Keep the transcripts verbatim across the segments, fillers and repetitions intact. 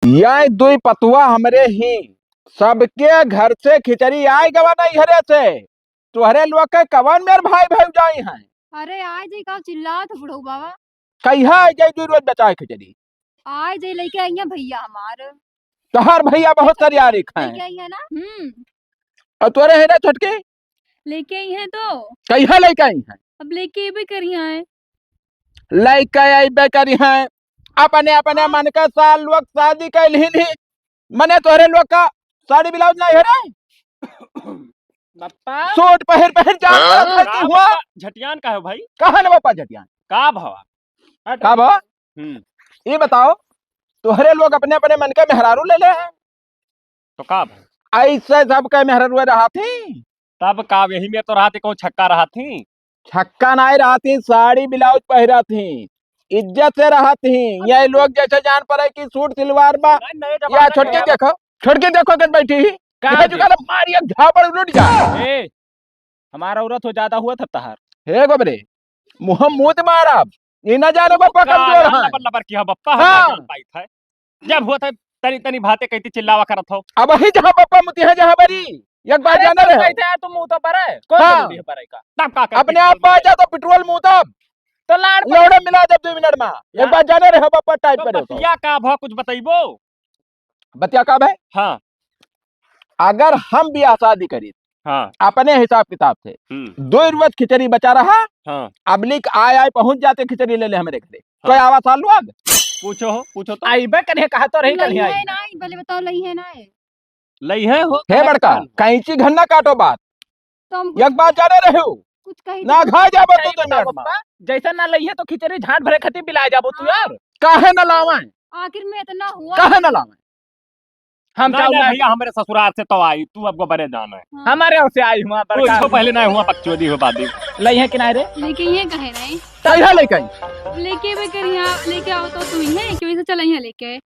यह दुई पतुआ हमरे ही, सबके घर से खिचड़ी आए गवा नैहरे से। तोहरे लोग के कवन मेर भाई भौजाई हैं? अरे आए जी, का चिल्लात हो बुढ़ऊ बाबा? कहिया आए जाई दुई रोज बचाए खिचड़ी? आए जाई, लइके आई हैं भइया हमार। तोहार भइया बहुत सरियारिक हैं। लइके आई है ना? हम्म। और तोरे है ना छोटकी? लइके आई हैं तो। कहिया लइके आई हैं? अब लइके अइबे करी हैं। लइके अइबे करी हैं। अपने, अपने हाँ। मन के सार लोग शादी कइलहिन ही। मने तोहरे लोग का साड़ी ब्लाउज नाहीं है रे? बप्पा। सूट पहिर, पहिर जा, हाँ? का हुआ? बप्पा, झटियान का है भाई? कहाँ न बप्पा झटियान? का भवा? हट। का भवा? हम्म। ये बताओ, तोहरे लोग अपने, अपने मन के मेहरारू ले ले हैं। तो का भवा? ऐसे सबके मेहरारू रहत ही। तब का, यही में तो रहत ही, कौन छक्का रहत ही? छक्का नाहीं रहत ही, साड़ी ब्लाउज पहिरत ही, इज्जत से रहत ही। यही लोग जैसे जान पड़े कि सूट सिलवार बा। नहीं, नहीं, जब या छोटकी देखो, छोटकी देखो के बैठी ही। का यह दे? जुगाड़ मार, एक झापड़ उलट जा। ए, हमारा औरत हो ज्यादा हुआ था तहार। हे गोबरे, मुँह मूत मारब। ई ना जानो बप्पा का कमजोर है। लबर लबर किहा बप्पा, हम हाँ। ना जान पाइत है। जब हुआ था तनी तनी बातें कहती चिल्लावा करत हो। अब वही जहाँ बप्पा मुती है जहाँ बरी, एक बात अरे जाने तो रहे। कहते हैं तुम मुँह तो बरे, कौन हाँ। जरूरी है बरे का? तब का करती अपने आप में आ जा तो पेट्रोल मुँह तब। तो लाड़ पर लौड़े मिला जब दो मिनट में। एक यार। बात जाने रहे बप्पा टाइट तो पर हो तो। बतिया का भा कुछ बतइबो? बतिया का भाई? हाँ। अगर हम बियाह शादी करी, हाँ। अपने हिसाब किताब से, हम्म। दो रोज खिचड़ी बचा रहा, हाँ। अबलिक आए, आए पहुँच जाते खिचड़ी ले ले हमरे घरे। हाँ। कोई आवा सार लोग? पूछो हो, पूछो तो। आइबे कन्हे कहा तो रही, कल ही लइहे आई। नाहीं, पहले बताओ, लइहे नाहीं। लइहे हो, हे कन्हे बड़का, कहा? कैंची घन्ना काटो बात। तो हम एक बात जाने रहे हो? कुछ कही ना तो घा जाबो तू कैसे तो ना मेहनत में। बप्पा? जैसे ना लइहे तो खिचड़ी झाट भरे खातिर बिलाए जाबो तू यार। काहे ना लावे? आखिर में इतना हुआ। काहे ना लावे? हम ना, चाहू ना ना। भैया, हमरे ससुराल से तो आई, तू अब गोबरे जाना है। हाँ। हमारे ओर से आई हुआ तू बड़का। इसको पहले ना हुआ, बकचोदी हो बादी। लइहे कि नाहीं रे? लेकिन ये कहे नहीं। कहिया लेके आई? लेके भी करिया, लेके आओ तो तू ही है, क्यों इसे चला यहाँ लेके?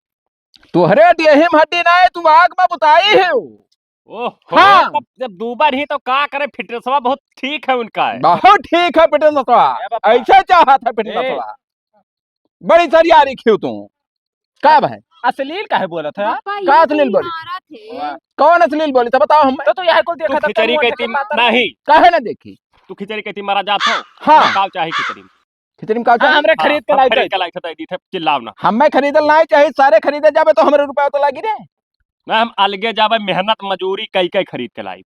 तोहरे देही में हड्डी ना है, तू आग में बुताई है। ओहो, हाँ। तब जब दो बार ही तो का करे, फिटनेसवा बहुत ठीक है उनका है। बहुत ठीक है फिटनेसवा। ए बाबा। ऐसे चाहत है ए। फिटनेसवा। बड़ी सरियारी खियो तू। का भाई? अश्लील काहे बोलत है? पापा, का ये अश्लील तो बोली? मारा थे। कौन अश्लील बोली? तो बताओ हम। तो, तो यह कुल तू देखा था, खिचड़ी कौन कहती देखा था? नहीं। काहे ना देखी? तू खिचड़ी कहती मारा जात हो? हाँ। का चाही खिचड़ी में? खिचड़ी में का हाँ, चाही? हमरे हाँ, खरीद के हम लाई खरीद थे। के लाई थे, तो दी थे, चिल्लाओ ना। हमें खरीदल नहीं चाहिए, सारे खरीदे जाबे तो हमरे रुपया तो लागी रे। ना, हम अलगे जाबे, मेहनत मजूरी कई कई खरीद के लाई।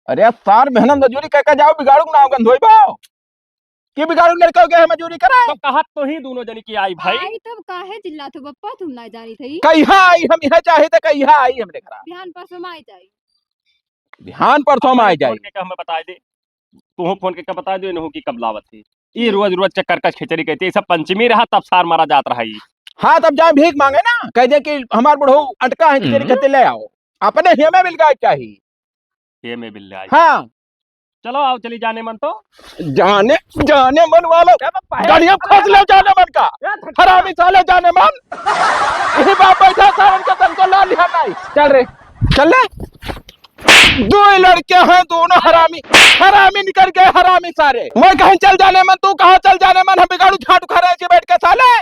अरे सार, मेहनत मजूरी कई कई जाओ, बिगाड़ू के नाव गंधोई बाओ। कि बिगाड़ू लड़का हो गया है मजूरी कराए? तो कहत तो ही दोनों जनी की आई भाई। आई तब काहे चिल्लात हो बप्पा, तुम ना जानी थी। कहिया आई हम यहाँ चाहे तो कहिया आई हमरे घर। बिहान परसों में आई जाई। बिहान परसों में आई जाई। फोन के हमें बताए दे। तू फोन के कब बता दो इन्हों की कब लावत है। ई रोज रोज चक्कर कस खिचड़ी कहती है, सब पंचमी रहा तब सार मारा जात रहा ई। हाँ, तब जाए भीख मांगे ना, कह दे कि हमार बुढ़ऊ अटका है, खिचड़ी हम्म। कहते ले आओ। अपने हिया में मिल गए चाही। ये में मिल जाए। हाँ। चलो आओ, चली जाने मन तो। जाने, जाने मन वाला। क्या बात है? गाड़ियाँ खोस ले जाने मन का। क्या धक्का? हरामी साले जाने मन। यही बाप बैठा सारन के तनको ला लिहा नहीं। चल रे। चल ले। दो ही लड़के हैं, दोनों हरामी, हरामी निकल गए, हरामी सारे। मैं कहीं चल जाने मन, तू कहाँ चल जाने मन, हम बिगाड़ू झाट उखा रहे हैं बैठ के साले।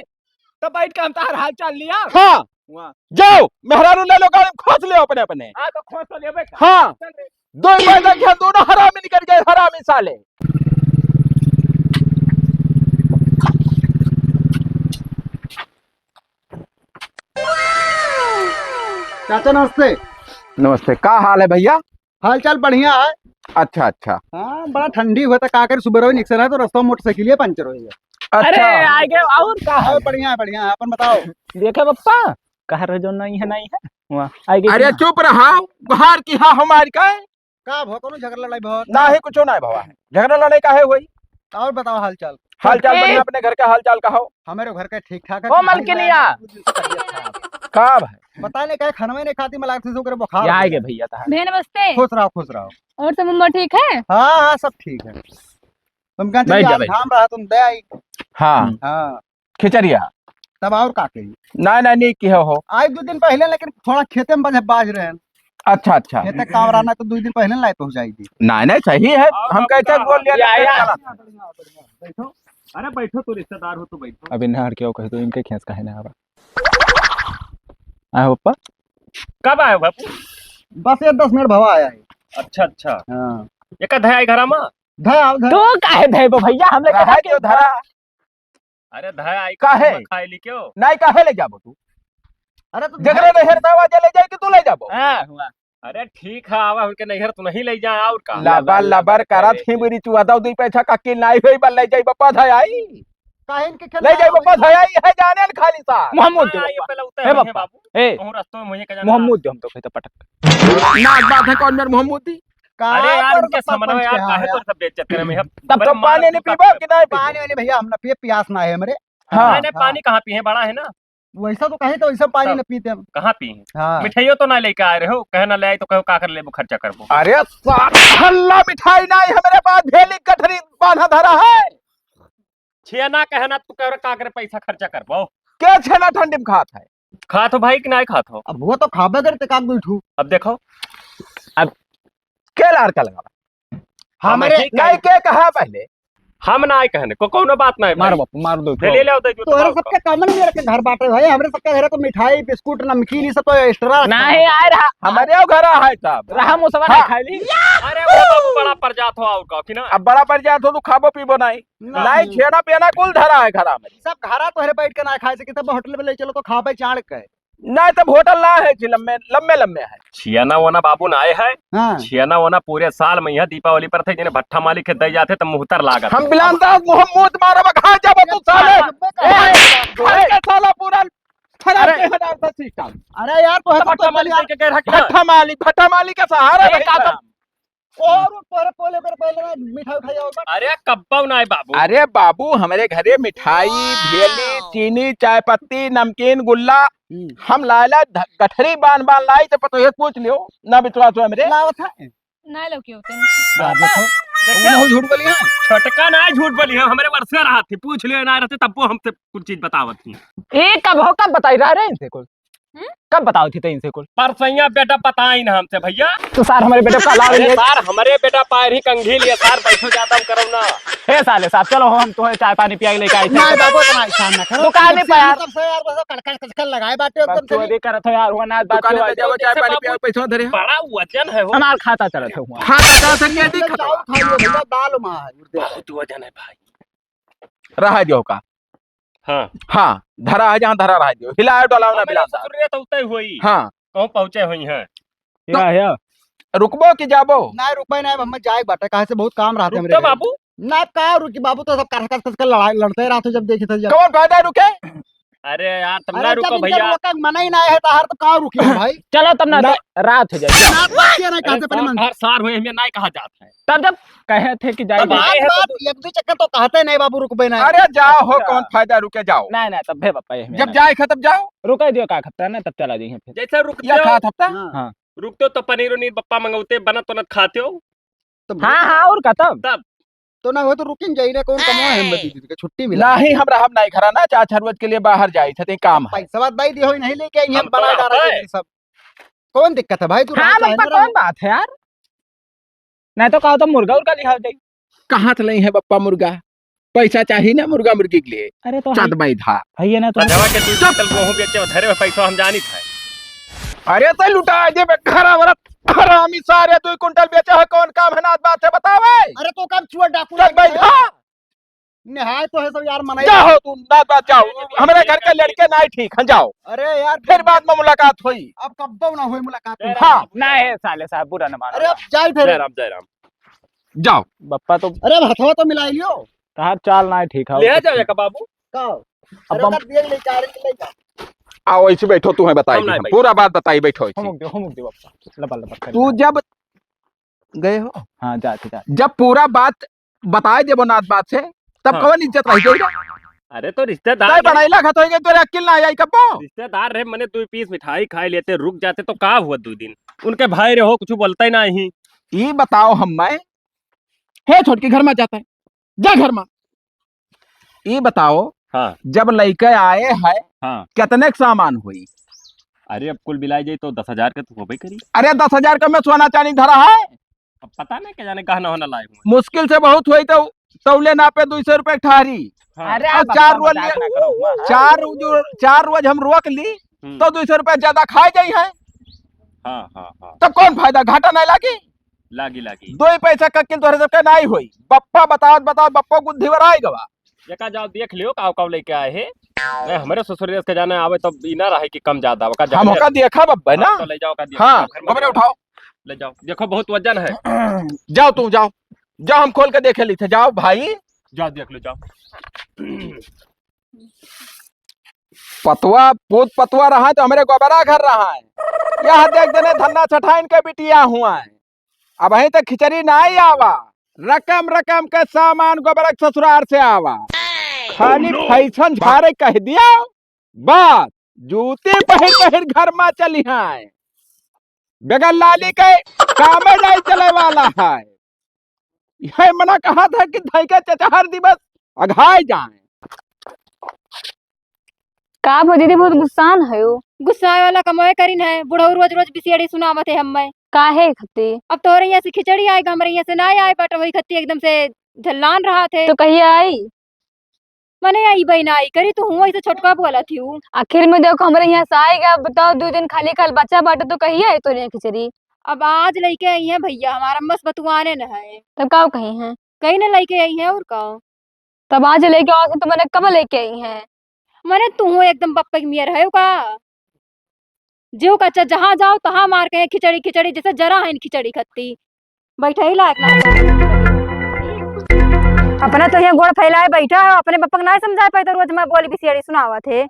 तो बैठ के हम तार हाल चाल लिया। हाँ। वाह। जाओ, मेहरारू ले लो, गाड़ी में खोस ले अपने अपने। हाँ, तो खोस तो लेबे का। हाँ। चल रे। दो ही पैदा किया, दोनों हरामी निकल गए, हरामी साले। चाचा नमस्ते। नमस्ते, का हाल है भैया? हाल चाल बढ़िया है। अच्छा, अच्छा। हाँ, बड़ा ठंडी हुआ था, का करे, सुबह रहो निकसे रहे तो रास्ता में मोटरसाइकिल पंचर हो गया। अच्छा। अरे, आ गए, और का है? बढ़िया है, बढ़िया है, अपन बताओ। देखे बप्पा, कहा रहे जो नहीं है, नहीं है, वहाँ आ गए अरे कि ना? चुप रहा, बाहर की हाँ हमारी का है? का भो, कोनो झगड़ा लड़ाई भो? ना है, कुछो ना है भवा है। झगड़ा लड़ाई का है वही? और बताओ हाल चाल। हाल चाल ए! बढ़िया, अपने घर का हाल चाल का हो? हमारे घर का ठीक ठाक है, ओ कुछ मलकिनिया। नहीं है। का भाई? पता नहीं काहे खाना में नहीं खाती, मैं लागत है ओकरे बुखार ये हो आए गया। गए भैया तहार। भैया नमस्ते। खुश रहो, खुश रहो। और सब मम्मा ठीक है? हाँ, हाँ, सब ठीक है। तुम कहाँ बैठ चली जा, आज बैठ। घाम रहा, तुम दे आई। हाँ। हाँ। खिचड़िया। तब और का कही? नहीं, नहीं, नहीं किया हो। आई दो दिन पहले, लेकिन थोड़ा खेते में बजे बाज रहे हैं। अच्छा, अच्छा। खेते काम रहा ना तो दो दिन पहले लाए पहुँचाई दी। नहीं, नहीं, सही है। और हम आप कैसे का बोल लिया, या, या। चला। बढ़िया, बढ़िया, बैठो। अरे बैठो, तो रिश्तेदार हो तो बैठो। अभी नहर के कहे तो इनके खेस काहे ना आवा। आए हो पप्पा? कब आए हो बापू? बस ये दस मिनट भवा आया है। अच्छा, अच्छा। हाँ। एका धया आई घरा मा? धया, धया। तू काहे धयबो भैया, हम लोग रहा के जो धरा। अरे धया आई काहे? खाए ली क्यों? नहीं, काहे ले जाबो तू? अरे तो जगरे धया नैहर से आवाज ले जाए कि तू ले जाबो? हाँ, हुआ। अरे ठीक है, आवा उनके नैहर तू नहीं ले जा, और का? लबर लबर करत ही बुरी चुआ दो, दुई पैसा का किल नहीं होई, बल ले जाई बप्पा धया आई। काहे इनके खेल ले जाई बप्पा धया आई, है जाने न खाली सा। मोहम्मद दे हाँ, ये बप्पा। पहले उतर हे रहे बप्पा। बाबू। ए, कहूँ रस्तों में मुझे का जाना। मोहम्मद दे हम तो कहते पटक। नाक बात है कौन मेरे मोहम्मद दी? अरे यार, इनके समन्वय यार, काहे तोरे सब बेइज्जत करे में? तब तो पानी नहीं पीबो कि नहीं पीबो? पानी वानी भैया हम ना पिए, प्यास ना है हमरे। हाँ। नहीं, नहीं, हाँ। पानी कहाँ पिए? बड़ा है ना। वैसा तो कहे तो वैसा पानी तब न पीते हम। कहाँ पिए? हाँ। मिठाइयों तो ना लेके आए रहे हो, कहे ना ले आई तो कहो का कर लेबो, खर्चा करबो। अरे साला, मिठाई नहीं हमरे पास, भेली गठरी बांधा धरा है। छेना कहे ना, तू कह रहा का करे पैसा खर्चा करबो? के छेना ठंडी में खात है? खात हो भाई कि नहीं खात हो? अब वो तो खाबे करते का बैठू। अब देखो, अब के लार का लगा? हमरे नहीं के कहा पहले? हम ना आए कहने को, कौनो बात नहीं मार भाई। बापू, मार दो। ले, ले, ले, दे, जो तोहरे सबके कॉमन में रखे घर बाटे भाई, हमरे सबके घरे तो मिठाई, बिस्कुट, नमकीन, ये सब तो एक्स्ट्रा रखा नहीं है। आए रहा। हमारे यहाँ घर है सब। रहा मुसवा हाँ। नहीं खाई ली। अरे वो बाबू बड़ा पर जात हो और का, कि ना? अब बड़ा पर जात हो तो खाबो पीबो नहीं। नहीं। नहीं, छेना पेना कुल धरा है घरा में। सब घरा तोहरे बैठ के ना खाए सके, तब होटल पे ले चलो तो खाबे चाड़ के। नहीं, तब होटल ना है जी, लम्बे, लम्बे, लम्बे है। छियाना वोना बाबू ना आए है। हाँ। छियाना वोना पूरे साल में यह दीपावली पर थे, जिन्हें भट्ठा मालिक के दे जाते, तब मुहतर लागत। हम बिलान दास मोहम्मद मारब, खा जाब तू साले। अरे, ए, घर के साला पूरा खराब अरे। के हटार था सिस्टम। अरे यार, तो है तो भट्ठा मालिक दे के कह रहा कि ना? भट्ठा मालिक, भट्ठा मालिक का सहारा ए, रही का था। तो और ऊपर पोले कर पहले ना मिठाई उठाई और बात। अरे कब्बा ना है बाबू। अरे बाबू, हमरे घरे मिठाई, भेली, चीनी, चाय पत्ती, नमकीन, गुल्ला, हम्म। हम लायला ध-, गठरी बान बान लाई, तो पतोहे से पूछ लियो, ना विश्वास हो हमरे। लावत है। ना लो क्यों तनी? बाबू, देखो, देखो। वो झूठ बोली है। छोटका ना झूठ बोली है, हमरे वर्षे रहा थी, पूछ लियो ना रहते तब वो हमसे कुछ चीज बतावत थी। ए, कब हो, कब बताई रहा रे इनसे कुछ? हम्म? कब बताओ थी तो इनसे कुल? परसैया बेटा बताई ना हमसे भैया। तो सार हमरे बेटे का लावे अरे ले। सार हमरे बेटा पायर ही कंघी लिए सार बैठो जाता हम करब ना। हे साले साहब चलो हम तुम्हें चाय पानी पिया के लेके आई थी। नहीं बाबू इतना एहसान ना करो। दुकान पे यार। तब से यार बस कड़कड़ कचकड़ लगाए बाटे एकदम से। बकचोदी करत हो यार, हुआ नाच बात दुकान पे जाओ चाय पानी पिया पैसा धरे। बड़ा वजन है हो। अनार खाता चलत है हुआ। खाता चलत है क्या दिक्कत? चावल खा लियो भैया दाल मार। बहुत वजन है भाई। रहा जो का। हाँ। हाँ, धरा है जहाँ धरा रहा जो। हिलाओ डुलाओ ना बिलान दा। ससुर रे तो उतई होई। हाँ। कहूँ पहुँचे होई हैं। तो या, या। रुकबो कि जाबो? ना रुकबे ना, हम जाए बाटे, काहे से बहुत काम रहते हमरे रुकते घर। बाबू? ना का रुकी बाबू, तो सब कर कर कर लड़ाई लड़ते रहते जब देखे थे जब। कौन फायदा रुके? अरे यार, तुम अरे ना रुको जब इनके भैया। रोके मना ही ना है तो हर तो का रुकी भाई? चलो तब ना ना। रात हो जाए। ना, ना, ये नहीं अरे कहते अपने सार, मन। हर सार हुए हमें नहीं कहा जाता है। तब जब कहे थे कि जाए तब बात, आए हैं तो बात, दू- एक दो चक्कर तो कहते नहीं बाबू, रुकबे नहीं। अरे जाओ हो, अच्छा। कौन फायदा, रुके जाओ। नहीं, नहीं, तब भे बापा, ये जब जाए खा तब जाओ। रुके दियो का हफ्ता ना, तब चला जाइए फिर। जैसे रुकते या हो, खा हफ्ता? हाँ। हाँ। रुकते हो तो पनीर उनीर बप्पा मंगौते, बनत बनत खाते हो। तो हाँ, हाँ, और का तब? तब। तो ना हो तो रुकिन जाई ना, कौन कमाए हम बदी दीदी के छुट्टी मिला। नहीं, हम रहब नहीं घरा ना, चार छह रोज के लिए बाहर जाई थे, काम है। पैसा दे दियो, नहीं लेके आई हम हम बना तो डाला रहते। सब। कौन दिक्कत है भाई, तू हाँ, रहा चाहे बप्पा, ना रहा। कौन बात है यार? नहीं तो कहो तो मुर्गा उर्गा लिहाओ जाई। कहाँ से लई है बप्पा मुर्गा? पैसा चाहिए ना मुर्गा मुर्गी के लिए। अरे तो चाँद है। बैधा। है ये ना तो। बधवा के दू कुंटल गेहूं बेचे, धरे हुए पैसा हम जानी था। अरे तो लुटा दे बे, घरा वाला हरामी सारे, दू कुंटल बेचे है, कौन काम है ना बात है बतावे? अरे तो कब चुआ डाकू चाँद लग गया? बैधा। निहाय तो है सब यार, मनाई जा हो तू, ना बात जाओ। अरे, हमरे घर के लड़के ना ठीक हैं, जाओ। अरे यार, फिर बाद में मुलाकात होई। अब कब्बो ना होई मुलाकात। हाँ। ना है साले साहब, बुरा ना मानो। अरे अब जाए फिर। जय राम, जय राम। जाओ। बप्पा तो अरे अब हथवा तो मिला लियो। तहार चाल ना ठीक है। ले जाओ का बाबू। का? अब अरे हम ओकर दिए ले जा, ले जा। आओ ऐसे बैठो, तुम्हें बताई हम दी ना हम। बैठे। पूरा बात बताई, बैठो ऐसे। हम दे, हम दे बप्पा। लबा लबा कर तू ले। जब गए हो? हाँ, जाते, जाते। जब पूरा बात बताए देबो नात बात से, तब हाँ। कौन इज्जत रह गई रे? अरे तो रिश्तेदार तय रहे। पढ़ाई लिखा तो गई, तोरे अक्ल ना आई कब्बो? रिश्तेदार रहे, मने दो पीस मिठाई खाए लेते, रुक जाते तो का हुआ दो दिन? उनके भाई रहो, कुछ बोलते ही नहीं। ये बताओ हम मैं, हे छोटकी घर में जाता है, जा घर में। ई बताओ, हाँ। जब लइके आए हैं, हाँ। कितने के सामान हुई? अरे, अब कुल मिलाई जाई तो दस हजार के तो होबे करी। अरे, दस हजार का में सोना चांदी धरा है? अब पता नहीं, के जाने गहना होना लाए हुए। मुश्किल से बहुत हुई तो तौले नापे दो सौ रुपए के ठारी। हाँ। अरे, अब बप्पा, चार रोज मजाक लिए, ना करो, हुआ। चार जो, चार रोज हम रोक ली, हम्म। तो दुई सौ रुपया ज्यादा खाए जाई हैं। हाँ, हाँ, हाँ। तो कौन फायदा, घाटा नहीं लागी? लागी, लागी। दो ही पैसा का किल तोहरे सबके नहीं होई। बप्पा बतावत, बतावत, बप्पा बुद्धि बर आए गवा। एका जाओ देख लियो, काव काव लेके आए हे। नहीं, हमरे ससुर देश के जाने आवे तब ई ना रहे कि कम ज्यादा, ओका हम जाने ओका देखा बब्बे ना। हाँ, तो ले जाओ, ओका देखो, हाँ, घर में गोबरे उठाओ। ले जाओ, देखो बहुत वजन है। जाओ तू, जाओ, जाओ, हम खोल के देखे ली थे, जाओ भाई। जाओ देख लो, जाओ। पतवा, पूत पतवा रहा है तो हमरे गोबरा घर रहा है। यह देख देने धन्ना छठाइन के बिटिया हुआ है। अबहीं तक खिचड़ी नाई आवा, रकम रकम के सामान गोबरा के ससुरार से आवा। खाली फैशन झारे कह दिया, बस जूती पहिर पहिर घर मा चली हैं। बगैर लाली के कामे नहीं चले वाला है। यह मना कहा था कि धई के चचहर दिवस अघाए जाए। का भो दीदी, बहुत गुस्सान है हो? गुस्साए वाला कमवे करिन है, बुढ़ऊ रोज रोज बिसेड़ी सुनावत है हम्मे। काहे खती? अब तोरे यहाँ से खिचड़ी आएगा, हमरे यहाँ से ना आए बाटे, वही खती एकदम से झल्लान रहा थे। तो कहिया आई? मने आई बहिन आई करी, तू हुआ इसे छोटका बोला थी हूँ। आखिर में देखो, हमरे यहाँ से आएगा, बताओ, दो दिन खाली खाल बचा बाटे, तो कहिया आई तोरे यहाँ खिचड़ी? अब आज लेके आई है भैया, हमारा मस बतुआने न है। तब का कही है? कहीं न लेके आई है और का। तब आज लेके आओ, तो मने कब लेके आई हैं? मने तू एकदम बप्पे के मियर है का? जीव का च-, जहाँ जाओ तहाँ मार के खिचड़ी खिचड़ी, जैसे जरा है खिचड़ी खत्ती। बैठे ही लायक ना। अपना तो यहाँ गोड़ फैलाए बैठा है, अपने बप्पा के ना समझा पाए तो रोज मैं बोली बिसेड़ी सुनावत है।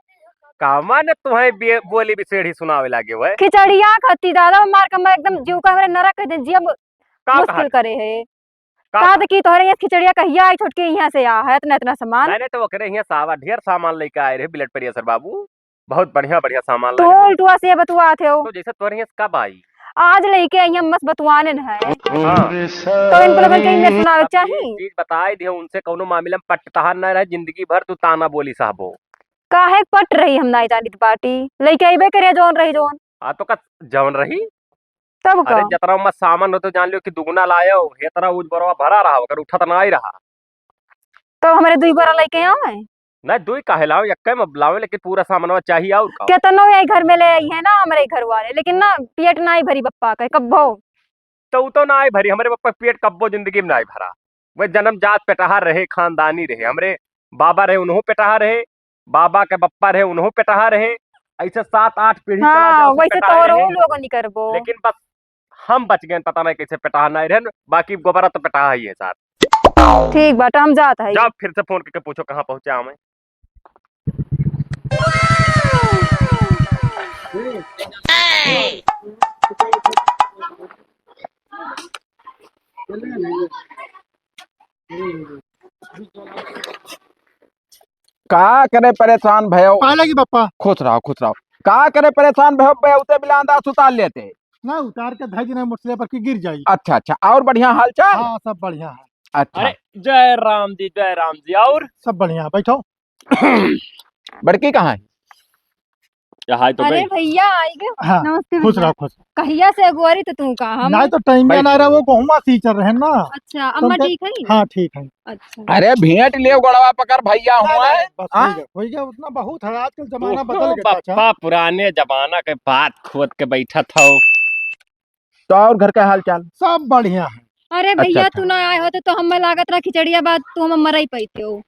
कामा ने तुम्हें बे-, बोली बिसेड़ी सुनावे लागे हुए? खिचड़िया खत्ती दादा मार के मैं एकदम जीव का मेरे नरक कर दे, जिया का मुश्किल कहा? करे है। का का बात? देखी तोहरे यहाँ खिचड़िया कहिया आई छोटके यहाँ से आ है इतना इतना सामान। नहीं, नहीं, तो ओकरे यहाँ सावा ढेर सामान लेके आए रहे blood pressure बाबू, बहुत बढ़िया बढ़िया सामान लाए रहे। उल्टुआ से बतुआ थे हो। तो जैसे तोहरे यहाँ से कब आई? आज लेके आई हम, बस बतुआने न है। हाँ। तो इनको लोगन के इन्हें सुनावे अब चाही। ये चीज बताए दिए उनसे कौनो मामले में पट्टतहार न रहे, जिंदगी भर तू ताना बोली सहबो। काहे पट रही हम नहीं जानित बाटी, लेके अइबे करे जौन रही जौन। हाँ तो का जौन रही? तब का? अरे जतरा में सामान हो तो जान लियो कि दुगुना लायो, इतना उज बोरवा भरा रहा, अगर उठत ना आई रहा। तो हमरे दुई बोरा लेके आवे? नहीं, दुई काहे लावे, एक्के में लावे, लेकिन पूरा सामानवा चाहिए और का? केतनो यही घर में ले आई है ना हमरे घर वाले, लेकिन ना पेट ना ही भरी बप्पा के कब्बो। तो उ तो ना ही भरी, हमरे बप्पा के पेट कब्बो जिंदगी में ना ही भरा। वह जन्म जात पेटहा रहे, खानदानी रहे, हमरे बाबा रहे, उनहु पेटहा रहे, बाबा के बप्पा रहे, उनहु पेटहा रहे। ऐसे सात आठ पीढ़ी चला हाँ, जाओ, सब वैसे पेटहा तोरो रहे। लोगन ही करबो। लेकिन बस हम बच गए, पता नहीं कैसे पेटहा नहीं रहे, बाकी गोबरा तो पेटहा ही है साथ। ठीक बाटे, हम जात है। जाओ फिर से फोन करके पूछो कहाँ पहुँचा मैं। का करे परेशान भयो? पाए लगी बप्पा। खुश रहो, खुश रहो। का करे परेशान भयो? बे उते बिलांदा सुतार लेते। ना, उतार के धई देना मोटरसाइकिल पर कि गिर जाई। अच्छा, अच्छा, और बढ़िया हाल चाल? हाँ, सब बढ़िया है। अच्छा। अरे, जय राम जी, जय राम जी। और? सब बढ़िया, बैठो। बड़की कहाँ है? या हाय तो अरे गई। भैया, आई गए। हाँ, नमस्ते खुश भैया। रहो, खुश। कहिया से अगुवारी तो तू का हम? नहीं तो टाइम बैठ। ना रहा, वो गहुआ सींच रहे हैं ना। अच्छा, अम्मा तुमके ठीक है? हाँ, ठीक है। अच्छा। अरे भेंट लियो, गोड़वा पकड़ भैया नहीं, हुआ नहीं, है। बस हाँ? हो गया, हो गया, उतना बहुत है, आजकल जमाना तू बदल गया चाचा। बप्पा पुराने जमाना के बात खोद के बैठत हो। तो और घर का हाल चाल? सब बढ़िया है। अरे अच्छा, भैया, अच्छा। तू ना आए होते तो हमें लागत रहा खिचड़िया बात तू हम मरई पाते हो।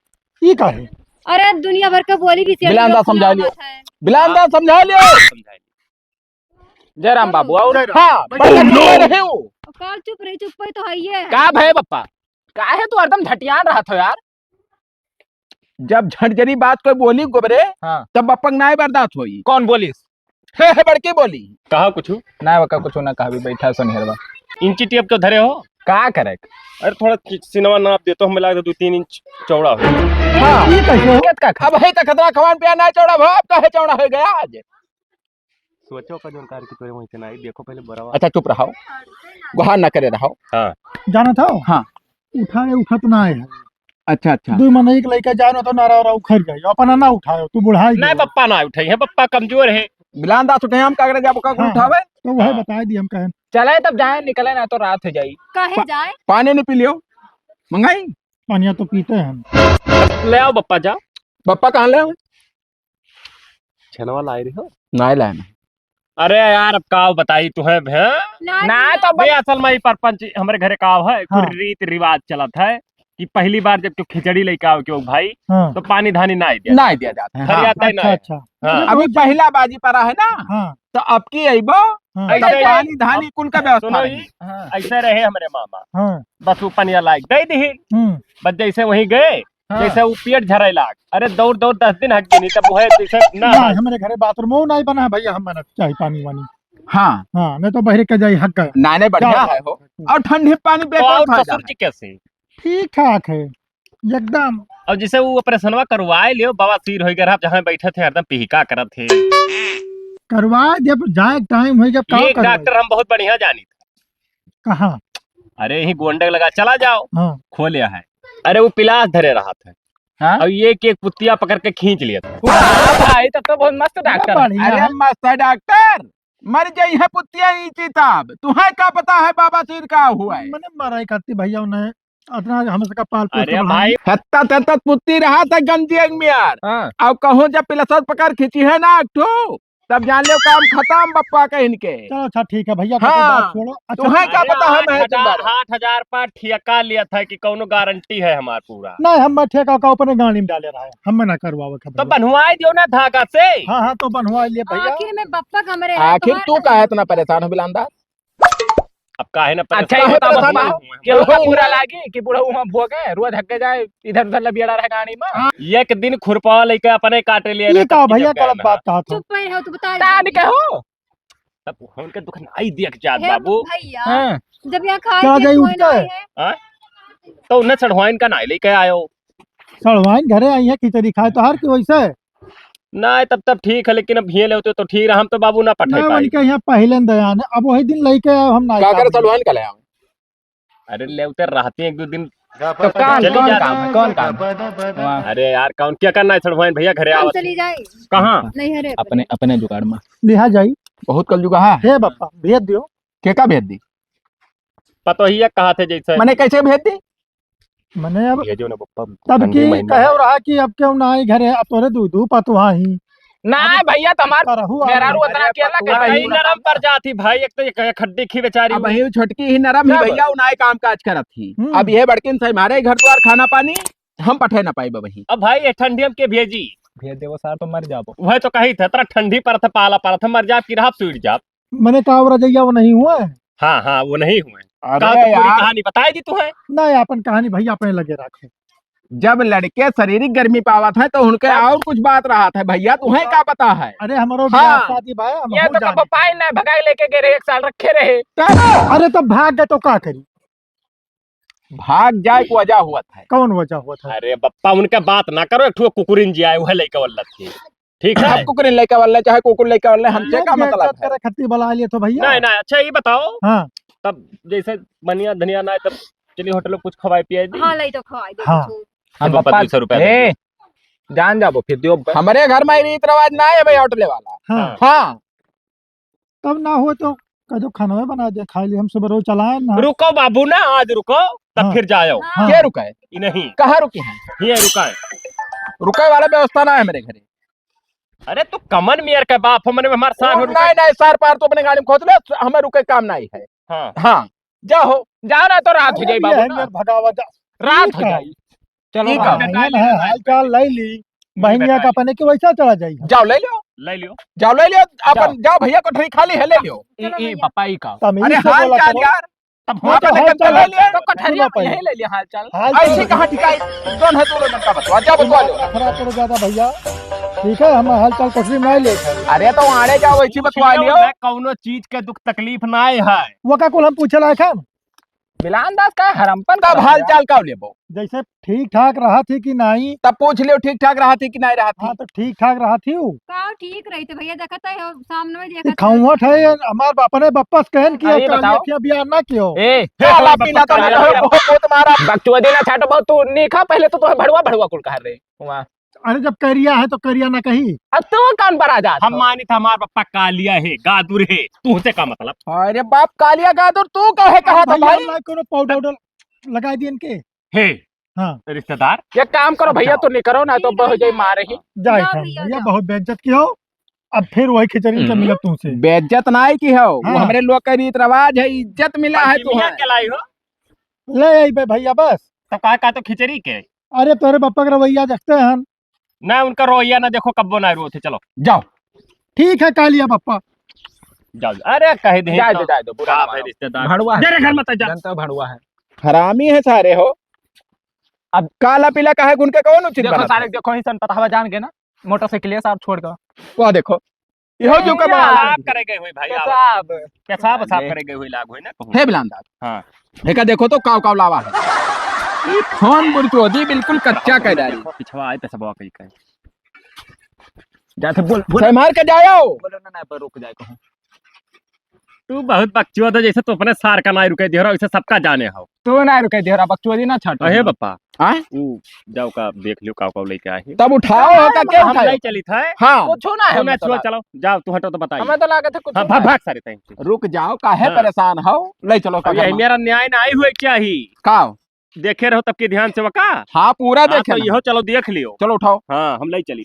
ई काहे? अरे दुनिया भर के बोली भी बिलांदा समझा लियो। बिलांदा समझा लियो। समझा लियो। जय राम बाबू, और? जय राम। हाँ, बैठो। बढ़िया, चुप रहे हो। काल चुप रही, चुप पे तो है ये है। का भय बप्पा? काहे तू हरदम झटियान रहत हो यार? जब झट जरी बात कोई बोली गोबरे, हाँ। तब बप्पा के नाय बर्दाश्त होई। कौन बोलिस? हे, हे, बड़की बोली। कहा कुछ? ना बका, कुछ ना कहा, अभी बैठा सोनिहरवा। इंची टेप क्यों धरे हो? का करे? अरे थोड़ा चि-, सिनवा नाप दे तो हमें लगा दो तीन इंच चौड़ा हो। हाँ। ये कैसे हो? कितना का? अब है तो खतरा खवान पिया ना चौड़ा हो, अब काहे चौड़ा हो गया आज? सोचो का जोन कार की तोरे वहीं से ना आई, देखो पहले बराबर। अच्छा चुप रहो, गुहार ना करे रहो। हाँ। जाना था? हाँ। उठाए उठत ना है। अच्छा, अच्छा। दुई मनई के लइके जाए ना तो नारा वारा उखड़ जाई, अपना ना उठायो, तू बुढ़ाई नहीं, गयो। पप्पा ना उठाई है, पप्पा कमजोर है। बिलान दास उठे, हम का करे जाबो, का हाँ, उठावे? तो वह हाँ। बताए दी हम कहें। चले तब जाए, निकले ना तो रात हो जाई। काहे पा-, जाए? पानी नहीं पी लियो, मंगाई? पानिया तो पीते हैं हम। ले आओ पप्पा, जा। पप्पा कहाँ ले आओ? छेनवा लाए रही हो? नाहीं लाए ना। अरे यार, अब काव बताई तुहैं, हैं? ना, ना, ना। तो बे, असल में ई परपंच हमरे घरे काव है, कुछ हाँ। रीत रिवाज चलत है कि पहली बार जब क्यों खिचड़ी लइके आवे क्यों भाई, हाँ। तो पानी धानी नाहीं दिया। नाहीं दिया जात है, हाँ। फरियाद है अच्छा, ना। अच्छा। हाँ। अभी पहला बाजी परा है ना, हाँ। तो अब की अइबो, हाँ। तब ऐसे ही पानी धानी कुल का व्यवस्था सुनो रही। जी, हाँ। ऐसे रहे हमरे मामा। हाँ। बस उ पनिया लाइके दे दिही। हम्म। बस जैसे वहीं गए, हाँ। जैसे उ पेट झरे लाग, अरे दौड़ दौड़ दस दिन हट गई, नहीं तब वो है जैसे ना ना, हट। हमरे घरे बाथरूम वो नाहीं बना है भैया, हम बनत चाही पानी वानी। हाँ। हाँ, नहीं तो बहरे के जाई हक गए। नाहीं, नाहीं, बढ़िया जाओ। है हो। और ठंडी पानी तो बेकार और था ससुर जाए। जी कैसे? ठीक ठाक है, एकदम। और जैसे वो ऑपरेशनवा करवाए लियो, बवासीर होइ गया, आप जहाँ बैठे थे हरदम पिहिका करत थे। करवाए दे, अब जाए टाइम होइ गया, का एक करवाए? डॉक्टर हम बहुत बढ़िया जानी थे। कहाँ? अरे, यही गोंडे लगा, चला जाओ। हाँ। खोले है। अरे, वो पिलास धरे रहत है। हाँ? और ये कि एक पुत्तिया पकड़ के खींच लिया था। वाह भाई, तब तो बहुत मस्त डॉक्टर है। बढ़िया अरे, है। मस्त है डॉक्टर। मर जाई है पुत्तिया ई चिताब। तुहैं का पता है बवासीर का हुआ है? मने मराई खाती भैया उन्हें अतना हमसे का पाल पोस अरे के बढ़ाई। भाई। हत्ता तत्ता पुत्ती रहत है गंजी अंग में यार। हाँ। अब कहूँ जब पिलसर पकड़ खींची है ना एक ठो, तब जान लो काम खतम बप्पा कहिन के। चलो अच्छा ठीक है भैया, तो हाँ। बात छोड़ो। अच्छा, तुहैं का अरे पता है आठ हजार, आठ हजार पर ठेका लिया था कि कौनो गारंटी है हमार पूरा? नहीं, हम ठेका का अपने गाड़ी में डाले रहा है, हम ना करवावे के तो भैया। बन्हवाई दियो ना धागा से। हाँ, हाँ, तो बन्हवाई लिए भैया। आखिर में बप्पा कमरे है, आखिर तोहार तू काहे इतना परेशान हो बिलांदा? अब काहे ना अच्छा, परेशान ये बताओ परेशान बप्पा, हो? केहू का बुरा लागी कि बुढ़ऊ वहाँ भोगे, रोज हक के जाए, इधर उधर लबियड़ा रहे गाड़ी में। हाँ। एक दिन खुरपावा लेके अपने काटे लिए ये रहे, का तब की भैया जब गए गलत ना। बात कहा था। चुप रहो, तू बता तान दे। के हो? तब उनके दुख नाहीं देख जात हे बाबू। भैया, हाँ। जब यहाँ खाए चला के जाई कोई उठ के। नाहीं है। हाँ? तो उन्हें चढ़वाइन का नाहीं लेके आयो। चढ़वाइन घरे आई है खिचड़ी खाए तो हर की वैसे। नाहीं, तब, तब ठीक है, लेकिन अब हिये लेवते तो ठीक रहा, हम तो बाबू ना पठे ना, पाई। उनके यहाँ पहले न दयान है, अब वही दिन लेके आओ, हम ना का करे खाएंगे। सलवान का ले आओ? अरे लेवते रहते एक दो दिन तो कौन, चली कौन जाती। काम है, कौन काम है? वाह। अरे यार, कौन क्या करना है सलवान भैया, घरे हम आवत। चली जाए। कहाँ? नहीं, अरे अपने, अपने जुगाड़ में। लिहा जाई। बहुत कल जुगा है। हे बापा, भेज दियो। के का भेज दी? पतोहिया कहा थे जैसे। मने कैसे भेज दी? मने अब ये जो ना पप्पा, तब ठंडी की महीना कहे है। रहा कि अब क्यों ना आई घरे, अब तोरे दू, दू पतोहा ही। ना अब भैया, तो हमार करहु आ मेहरारू गई। उतना अरे अकेला पतोहा कैसे ही रही? नरम पड़ जाती भाई, एक तो ये कहे खड्डी खी बेचारी अब हुई। वही छोटकी ही नरम ही क्या भैया, बात? उनाए काम काज करत ही। हम्म। अब ये बड़किन से हमारे घर द्वार खाना पानी हम पठे ना पाई वही। अब भाई ये ठंडी हम के भेजी? भेज देवो सार तो मर जाबो। वह तो कही थे, तेरा ठंडी पर थे, पाला पर थे, मर जाब कि रहब सुइट जाब। मने का रजैया वो नहीं हुआ है? हाँ, हाँ, वो नहीं हुए। अरे कहा तो पूरी यार। कहानी बताई दी तू है? नहीं, अपन कहानी भैया अपने लगे रखे। जब लड़के शारीरिक गर्मी पावत है तो उनके अब और कुछ बात रहत है भैया, तुहैं का पता है? अरे हमरो हाँ। बियाह शादी भाई, हम ये हो तो जाने। कब पाई ना भगाई लेके गए रहे, एक साल रखे रहे। अरे तब भाग गए तो का करी? भाग जाए के वजह हुआ था। कौन वजह हुआ था? अरे बप्पा, उनका बात ना करो, एक ठो कुकुरिन जी आए, वह लइका वाला थी। ठीक है? अब कुकुरिन लइका वाला, चाहे कुकुर लइका वाला, हमसे लोग का ये मतलब इज्जत है? करे खातिर बुला लिए तो भैया। नहीं, नहीं, अच्छा ये बताओ। हाँ। तब जैसे बनिया धनिया ना आए, तब चलिए होटल में कुछ खवाए पियाए दी। हाँ, लाई तो खवाए दे हाँ। कुछ। हम बप्पा बप्पा, दो सौ रुपया ए, दे दो। जान जाबो, फिर दियो। हमरे घर में रीत रिवाज ना है भाई, होटल वाला। हाँ। हाँ। तब ना हो तो कह दो खाना बना दे, खा ली, हम सुबह रोज चलाए ना। रुको बाबू ना, आज रुको, तब हाँ। फिर जाओ। हाँ। के रुके? ई नहीं। कहाँ रुके हैं? ये रुका है। रुके वाला व्यवस्था ना है मेरे घरे। अरे तू कमन मेयर का बाप हो, मने हमार सार हो रुका। नहीं, नहीं, सार पार तो अपने गाड़ी में खोद ले, हमें रुके काम नहीं है। हाँ। हाँ, जाओ। जाओ ना तो रात हो जाई अरे बाबू ये ना। मेयर भगावा जा। रात ठीक हो है। जाई। चलो ठीक बाबू। है। बहनिया है, हाल चाल ले ली। बहनिया का अपने के वैसा चला जाई। जाओ, ले लो। ले लियो। जाओ, ले लियो। अपन जाओ। जाओ भैया, कोठरी खाली है, ले लियो। ई, चलो ई भैया। पापा ई का। तमीज अरे से हाल बोला चाल करो। यार। तब हो आप तो अपने हाल कंधा चाल ले लिया। तो कोठरिया सुनो में पहले। यही ले लिया हाल चाल। हाल ऐसे चाल। कहाँ ठिकाई? कौन है दोनों जन का बतवा? जाओ बतवा लो। खराब करो ज्यादा भैया। ठीक है, हम हाल चाल कोठरी में ले। अरे तो आड़े जाओ, ऐसी बतवा लियो। मैं कौनो चीज के दुख तकलीफ ना है। वो का कुल हम पूछे लायक है? मिलान दास का हरमपन तब करत हाल है। चाल का लेबो? जैसे ठीक ठाक रहत ही कि नहीं? तब पूछ लियो ठीक ठाक रहत ही कि नहीं रहत ही। हाँ, तो ठीक ठाक रहत ही हूँ। का ठीक रही थे भैया, देखत है हो, सामने में देखत है। खौंवट है ये, हमार अपने बप्पस कहन कि अरे, ये कालिया बताओ। क्या बियाह ना कियो। ए, काला पीला तो नहीं रहो, बहुत, बहुत मारा। बकचोदी ना छाटो बहुत, तू नहीं खा, पहले तो तोहे भड़वा, भड़वा कुल कह रहे। वाह। अरे जब करिया है तो करिया ना कही। अब तू कौन बड़ा जात हम हो? मानी था हमार बप्पा कालिया है, गादुर है, तू से का मतलब? अरे बाप, कालिया गादुर तू काहे कहा था भैया, भाई? ना कोनो पाउडर उडर लगाई दिए इनके। हे, हाँ। रिश्तेदार। ये काम करो भैया, जाओ। तो नहीं करो ना तो ठीक है बहुत जाई भैया। मारे ही। जाए जाओ खान, भैया, ये जाओ। बहुत बेइज्जत की हो। अब फिर वही खिचड़ी के हम्म। मिलत तुमसे। बेइज्जत नाई की हो, वो हाँ। हमरे लोग का रीत रिवाज है, इज्जत मिला है पंचमिया तुहैं। के लाई हो? ले आई बे भैया बस। तो का, का तो खिचड़ी के? अरे तोरे बप्पा के रवैया देखते हैं। ना उनका रवैया ना देखो, कब्बो ना रोते, चलो। जाओ। ठीक है, कह लिया बप्पा। जाओ, जाओ। अरे कह दे जाए तो। दो, जाए दो, बुरा का ना भाई मानो। रिश्तेदार। भड़ुआ है। मेरे घर मत जा। जनता भड़ुआ है। हरामी है सारे हो। अब काला पीला काहे गुन के कौन उचित देखो बनाता सारे, है? देखो ही सन पता हवा जान के ना, मोटरसाइकिल साहब छोड़ के। वो देखो, इहो जो का पेशाब बवाल। करे गए हुई भाई, आओ। पेशाब। पेशाब, पेशाब अरे। करे गए हुई लाग हुई ना कहूँ। हे बिलांदा। हाँ। एका देखो तो काव काव लावा है। ई फोन बुरचोदी बिल्कुल कच्चा कर डाली। देखो, पिछवा आए पेशबवा कहीं कहीं। जाते बोल, बोल। सही मार के जाओ। बोलो ना, ना, पर रुक जाए कहूँ। तू बहुत बकचोद है, जैसे तू अपने सार का नाई रुके दिहरा, वैसे सबका जाने हो। तू नाई रुके दिहरा, बकचोदी ना छाटो। अहे बप्पा। हाँ? ऊ जाओ का देख लियो, काव काव लेके आए हैं। तब उठाओ हो का, क्या हम उठाओ? नहीं चली था। हाँ। कुछ ना है तू ना छुआ, मतलब। चलो, जाओ, तू हटो तो बताइए। हमें तो लागे थे कुछ हाँ, ना भाग, है। भाग सारे तहीं। रुक जाओ, काहे हाँ। परेशान हो? ले चलो अब का यही घर में। मेरा न्याय ना आई हुए क्या ही? का? देखे रहो तब के ध्यान से वका। हाँ, पूरा हाँ, देखे तो ना। इहो चलो देख लियो। चलो उठाओ। हाँ, हम ले चली।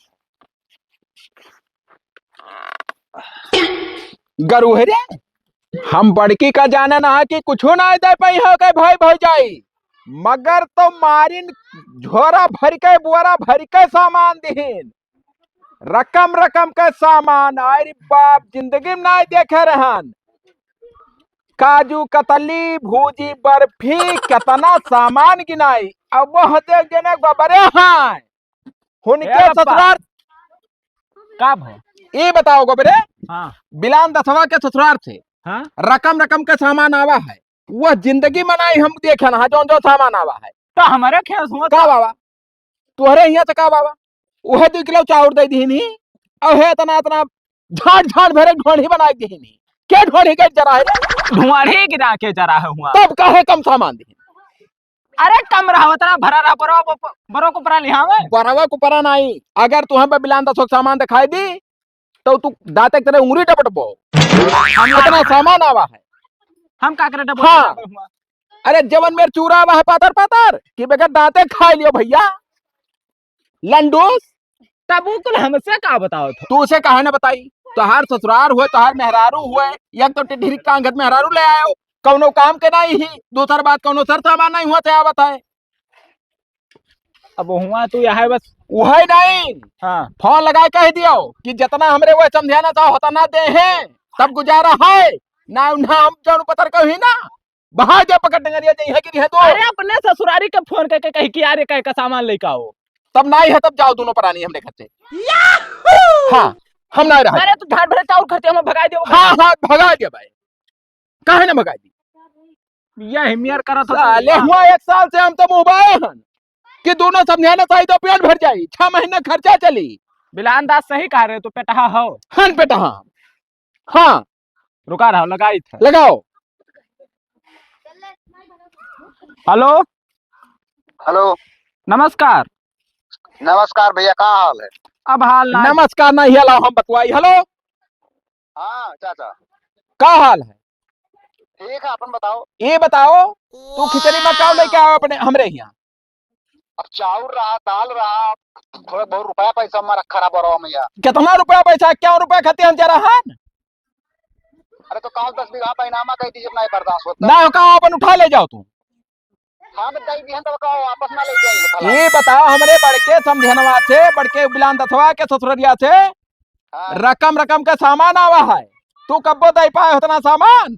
गरु है रे, हम बड़की का जाने ना कि कुछो ना दे पाई हो के भाई भौजाई, मगर तो मारिन झोरा भर के, बोरा भर के सामान दिहिन, रकम रकम के सामान। अरे बाप, जिंदगी में ना देखे रहन। काजू कतली, भूजी बर्फी, केतना सामान गिनाई। अब वह देख जने गोबरे हैं। हुनके ए बप्पा। ससुरार का भय? ई बताओ गोबरे, हाँ। बिलान दसवा के ससुरार से हाँ। रकम रकम के सामान आवा है, वह जिंदगी में नाई हम देखे ना, जौन जौन सामान आवा है। तो हमारे खेस हुआ का बाबा? तोहरे हियाँ से का बाबा? उहे दू किलो चाउर दे दीनी, और है इतना, इतना झाड़, झाड़ भरे ढोढ़ी बना के दीनी। के ढोढ़ी के जरा है रे? ढोढ़ी गिरा के जरा है हुआ। तब काहे कम सामान दीनी? अरे कम रहा, उतना भरा रहा, बरो, बरो को परा लिहावे। बरवा को परा नहीं, अगर तू हम पे बिलान दसो सामान दिखाई दी, तो तू दाते के तरह उंगली डपटबो। हम इतना सामान आवा है। हम का करे डपटबो हाँ। हुआ? अरे जवन मेर चूरा आवा है पातर पातर, कि बगैर दाते खाई लियो भैया। लंडूस। तब वो कुल हमसे का बताओ था? तू उसे काहे ना बताई? तोहार ससुरार हुए, तोहार मेहरारू हुए, एक तो टिटहिरी टांगत मेहरारू ले आयो, कौनो काम के नहीं ही, दूसर बात कौनो सर सामान नहीं हुआ थे आवत है। अब हुआ तू यहाँ है बस। वही नहीं। हाँ। फोन लगाए कह दियो कि जितना हमरे वो समझाना था होता ना दे हैं, तब गुजारा है। ना, ना हम जौन पतर कही ना, बहा जा पकड़ डंगरिया, जइहे कि रिहे दो। अरे, अपने ससुरारी के फोन करके कही कि यार, ये कहे का सामान लेके आओ। तब नाई है, तब जाओ दोनों परानी हमरे घर से। हाँ, हम ना रहा। अरे, तू झाड़ भरे चाउर खर्चे हम भगा दियो। हाँ, हाँ, भगा दिया भाई। काहे ना भगा दी? यह मेर करत हो साले, तो। हुआ एक साल से हम तो मुँह बाए हन कि दोनों समझाना चाहिए तो पेट भर जाई, छह महीना खर्चा चली। बिलान दास सही कह रहे, तू पेटहा हो। हन पेटहा। हाँ। रुका रहो, लगाई थे। लगाओ। हेलो। हेलो। नमस्कार। नमस्कार भैया, का हाल है? अब हाल ना। नमस्कार नहीं, हेलो हम बतवाई। हेलो। हाँ चाचा। का हाल है? ठीक है, अपन बताओ। ये बताओ, तू खिचड़ी में का लेके आओ अपने हमरे यहाँ? अब चाउर रहा, दाल रहा, थोड़ा बहुत रुपया पैसा में रखा रहा बरवा में यार। कितना रुपया पैसा, क्या रुपया खाते हम जरा हन? अरे तो काल दस बीघा पैनामा कह दीजिए, नहीं बर्दाश्त होता। ना हो, कहा अपन उठा ले जाओ तू। हाँ, तो दई दिहन तो कहो, वापस ना लेके आई है, फलाना। ये बताओ, हमरे बड़के समझनवा से, बड़के बिलान दसवा के ससुररिया से हाँ। रकम रकम का सामान आवा है, तू कब्बो दे पाए उतना सामान?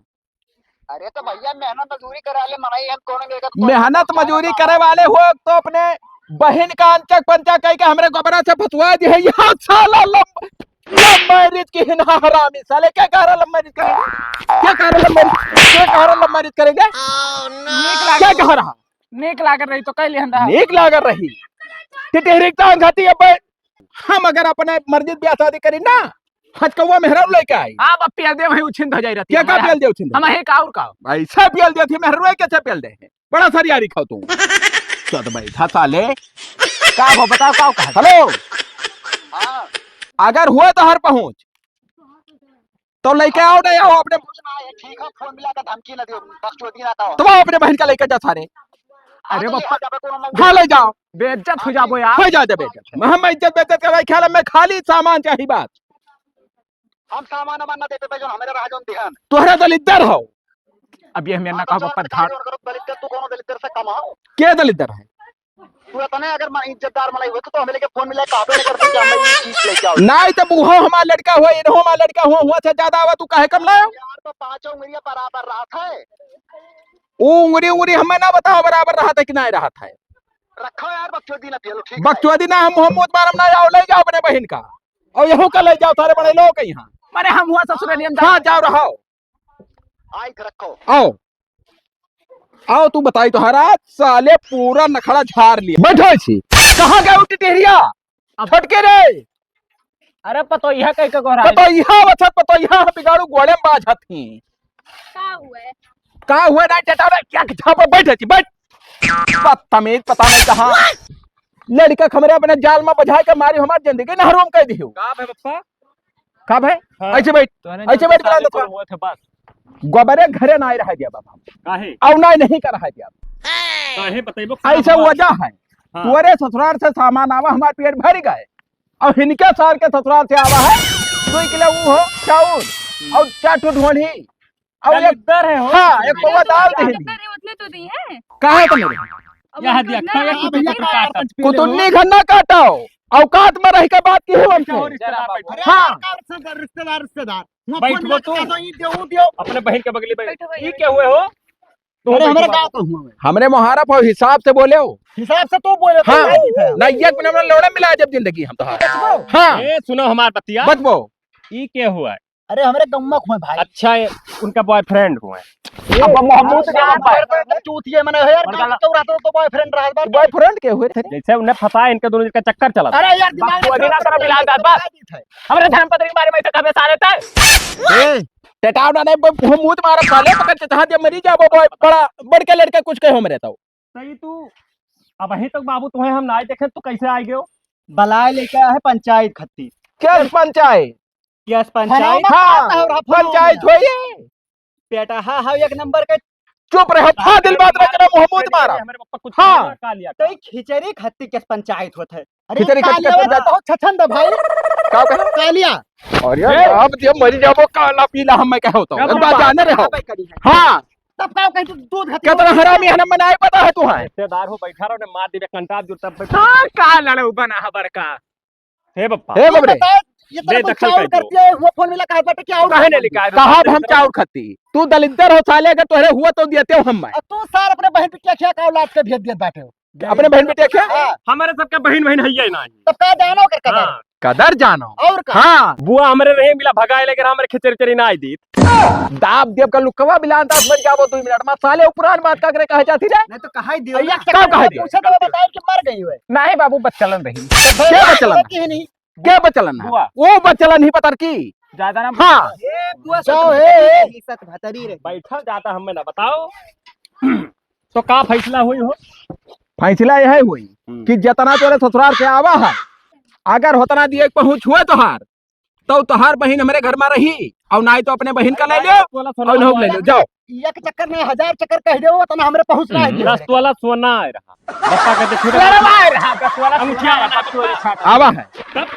अरे तो भैया, मेहनत मजूरी करा ले, मनाई हम कौन मेरे को मेहनत मजूरी करे वाले हो तो अपने बहिन का अंचक पंचक कह के हमरे गोबरा से फंसवा दिए। यहाँ साला लम-, लव मैरिज की हिना हरामी साले, क्या कह रहा लव मैरिज करेंगे? क्या कह रहा लव मैरिज? क्या कह रहा लव मैरिज करेंगे? नीक लाग-, क्या कह रहा? नीक लागत रही तो कह लिहन रहा। नीक लागत रही। टिटहरी टांग खाती है बे। हम अगर अपने मर्जी से ब्याह शादी करी ना, हचकौआ मेहरारू लेके आई। हाँ, अब पियल दे, वही उछिंद हो जाई रहती क्या है का हमारे पियल दे उछिंद? हम ही का और का? भाई, सब पियल दे थी, मेहरारू कैसे पियल दे? बड़ा सरियारी खाओ तू। चल बैठा साले। का हो, बताओ, का कहा? हेलो। हाँ। अगर हुआ तो हर पहुँच, तो लेके आओ, नहीं आओ अपने। कुछ ना है, ठीक है, फोन मिला के धमकी ना दियो, बकचोदी ना कहो। तो वो अपने बहन का लेके जा सारे। अरे हाँ, तो बाप। ले जाबे कोनो मौके। हाँ, ले जाओ। बेइज्जत हो जाबो यार। हो जाते बेइज्जत। हम इज्जत बेइज्जत का भाई ख्याल में खाली सामान चाहिए बात। हम सामान वामान ना दे पाए, जौन हमारे रहा, जौन दिहन। तोहरा दलिद्दर हो। अब ये हमें ना हाँ, तो कहो, जौन पप्पा, बेटा, धार। जौन करो दलिद्दर, तू कौनो दलिद्दर से कम हो? के दलिद्दर है? तू इतने अगर मा-, इज्जतदार मलाई हुए तो, तो हमें लेके फोन मिला, कहाँ पे लेकर के हमें ये चीज लेके आओ। नहीं, तब वो हमारा लड़का हुआ, इन्हों हमारा लड़का हुआ, हुआ से ज्यादा आवा, तू काहे कम लायो? यार, तो पाँचों उंगलियां बराबर रहत है। वो उंगली, उंगली हमें ना बताओ, बराबर रहत है कि नहीं रहत है। रखो यार, बकचोदी ना पिए लो, ठीक है? बकचोदी ना, हम, हम मुँह मारम ना, आओ, ले जाओ अपने बहिन का। और यहू का ले जाओ, सारे बड़े लोग हैं यहाँ। अरे हम हुआ ससुर नियम हाँ, जाओ रहो। आई थे रखो। आओ। आओ, तू बताई तोहरा, साले पूरा नखड़ा झार लिए। बैठो छी। कहाँ गए टिटहरिया? अब छोटके रे। अरे पतोहिया कह के गोहराई। पतोहिया बचत, पतोहिया हम बिगाड़ू गोड़े में बाझत ही। का हुए? का हुए ना, चटा रे, क्या किथा पर बैठे छी, बैठ। बदतमीज, पता नहीं कहाँ। लड़का के हमरे अपने जाल में बझाए के मारी हमार जिंदगी नहरों में कह दियो। का भे पप्पा? का भे? हाँ। ऐसे बैठ, तोहरे ऐसे जौन बैठ के साले लांदत तोर बा। हुआ थे बस। गोबरे घरे ना रहा दिया बाबा। काहे? और ना नहीं कर रहा दिया। काहे बतैबो का ऐसा बात? वजह है। हाँ। तोरे ससुराल से सामान आवा, हमार पेट भर गए। और इनके सार के ससुराल से आवा है, दो किलो वो हो चाउर और चार ठो ढोढ़ी। अब एक दलिद्दर है हो। हाँ, एक पौवा दाल दे दी। दलिद्दर है, उतने तो दी है। कहाँ है तुम्हारे? अब यह उनको दिया, उतना खाया है। कुतुब ने काटा। कुतुब ने घर ना काटाओ। औकात में रह के बात की हो हमसे। और रिश्तेदार बैठो। हाँ। रिश्तेदार, रिश्तेदार, रिश्तेदार। वहाँ बैठ फोन वो लगा तू। तो ई दे, वो दियो। अपने बहन के बगली में। बैठो भैया, ई बैठो। क्या हुए हो? तू अरे बैठ हमारे बाबू। गाँव का हुआ है। हमरे मुहारफ हो, हिसाब से बोले हो। हिसाब से तू बोले तो हाँ। नहीं है। ना, एक मिनट में लोड़ा मिला जब जिंदगी हम तो। बचबो। हाँ। ए, सुनो हमार बतिया। बचबो। ई क्या हुआ है? अरे, हमरे गम्मा खुए भाई। अच्छा, ये उनका boyfriend हुए। अब महमूद अरे, के यार, बाप। चूतिए मने हो यार, बड़का गाँव में क्यों रहता तो boyfriend रहा बार? Boyfriend के हुए थे? जैसे उन्हें फंसा, इनके दोनों का चक्कर चला। अरे यार, दिमाग बाप, में अभी ना तरफ इलाज है, बस। हमरे धर्म पत्नी के बारे में ऐसे कबे साले थे? ए, टेटाव ना नहीं, ब-, मुंह मारा साले, पकड़ के कहा दिया, मरी जा, वो boy, बड़ा, बड़ के लड़के कुछ कहे हमरे तो। सही तू, अबहीं तक बाबू तुहें हम नाई देखे, तू कैसे आ गयो? बलाय लेके आए हैं पंचायत खत्ती। क्या पंचायत? Yes, पंचायत। हाँ, हाँ, हाँ, हाँ, पंचायत हाँ। होइए। बेटा, हाँ, हाँ, एक नंबर के। चुप रहो, फाजिल बात ना करो, मुंह मुंह मारा। हमारे पापा कुछ हाँ। खा लिया। तो ये खिचड़ी खत्ती के पंचायत होत है। अरे, खिचड़ी खत्ती कालिया के वाला पंचायत। बहुत छछंद है भाई। का कहे? कालिया। अरे, ए! अब जे मरी जाबो, काला पीला हम मैं कहो तो। क्या एक बात बात? जाने रहो। हाँ। तब का कहे तू दूध खत्ती कितना हो? हरामी है ना, मनाए पता है तू है। रिश्तेदार हो, बैठा रहो, ने मार देबे कंटाप जो तब। हाँ, का लड़ऊ बना है बड़का। हे बप्पा। हे तू बबरे। बता, ये तरह कोई बेदखल चाउर कर दियो। करती है, हुआ फोन मिला, कहा बाटे, क्या और काहे नहीं लिखा है? कहा हम चाउर खाती? तू दलिद्दर हो साले, अगर तोहरे हुआ तो देते हो हम मैं। अब तू सार अपने बहन पे क्या क्या का औलाद के भेज दिया बाटे हो? अपने बहन पे क्या क्या? हाँ। हमारे सबके बहन बहन है ही नहीं। तब का जानो कर कदर? हाँ। कदर जानो। और का? हाँ। बुआ हमरे रही मिला भगाए लेकर हमरे खिचड़ी चरी ना आई दी। दाब देव का लुकवा बिलान दास मर जाबो दो मिनट में। साले, वो पुरान बात का करे कहे जाती रे? नहीं तो कहा ही दियो अरे, ना। का कहे दियो? पूछे तो बताए कि मर गई हुए। नहीं बाबू, बच्चलन रही। तो क्या बच्चलन? की ही नहीं। क्या बच्चलन है? बुआ। वो बच्चलन ही पतर की। ज्यादा ना हाँ। ए, बुआ जाओ, सत ए, ए। भतरी रही, सत भतरी रही। बैठल जाता हमें ना बताओ। तो का फैसला हुई हो? फैसला यह हुई हम्म। कि जितना तोरे ससुराल से आवा है, अगर होतना दिए पहुँच हुए तोहार, तो तोहार बहिन हमरे घर में रही, और नाई तो अपने बहिन का ले लियो, और नहु ले लियो, जाओ। एक चक्कर नहीं, हजार चक्कर कह दे, वो तना हमरे पहुँच रहा है। हम्म। दस तोला सोना आए रहा। बप्पा कहते, "छोटे अरे वाह रहा, दस तोला अंगूठिया सोना आए रहा, रहा, बप्पा।" आवा है। तब?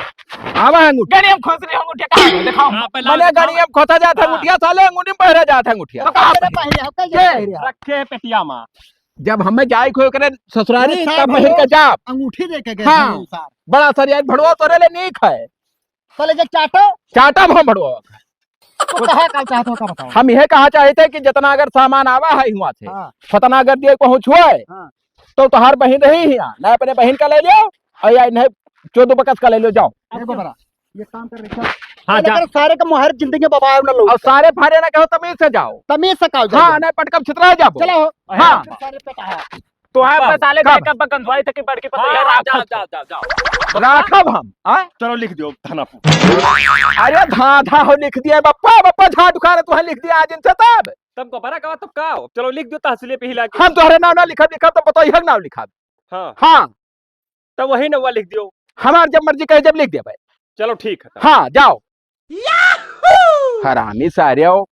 आवा है अंगूठिया। गड़िया में खोस रहे हो अंगूठिया, कहाँ है? दिखाओ। हाँ, पहले हाँ, पहले अंगूठिया साले, अंगूठिया साले, अंगूठिया साले, अंगूठी में पहरा जाता है अंगूठिया। तो कहाँ से पहले हो? कल ये जाके पहले हो? रखे पेटिया में। जब हमें जाए को करे ससुरारी, अरे, तब साहब, बहिन का जाप। अंगूठी दे के गए हाँ। हैं साहब। बड़ा सर यार, भड़वा तोरे ले नीक है। पहले जे चाटो। चाटा हम भड़वा। तो कहा का चाहत हो, का बताओ? हम यह कहा चाहते हैं कि जितना अगर सामान आवा है हुआ से, हाँ। फतना अगर दिए पहुँच हुआ है, हाँ। तो तोहार बहिन रही हियाँ, ना अपने बहिन का ले लियो, और या इन्हें चोदो बकस का ले लियो, जाओ। देखो बड़ा, ये काम कर रहे हैं। हाँ, पहले जा। कर सारे का मुहार जिंदगी में बबाए ना लोग। और सारे फारे ना कहो, तमीज से जाओ। तमीज से कहो, जाओ। हाँ, नहीं पटकब छितरा जाबो। चलो। हाँ। सारे पे कहा। तो है बस। साले कब? कब बकन भाई थे कि बड़की पतोहिया हाँ, हाँ, राखब। जाओ, जाओ, जाओ, जाओ। राखब हम, हाँ? चलो लिख दियो थाना पे। अरे धा, धा हो लिख दिया बप्पा, बप्पा झाड़ उखाड़े तुहे लिख दिया आज इनसे तब। तब को बड़ा कहा तो का हो? चलो लिख दियो तहसीले पे ही लाके। हम तोहरे नाम ना लिखब, लिखब तो पतोहिया के नाम लिखब। हाँ। हाँ। तब वही नौवा लिख दियो। हमार जब मर्जी कहे जब लिख देबे। चलो ठीक है तब। हाँ, जाओ। हरामी सारे हो।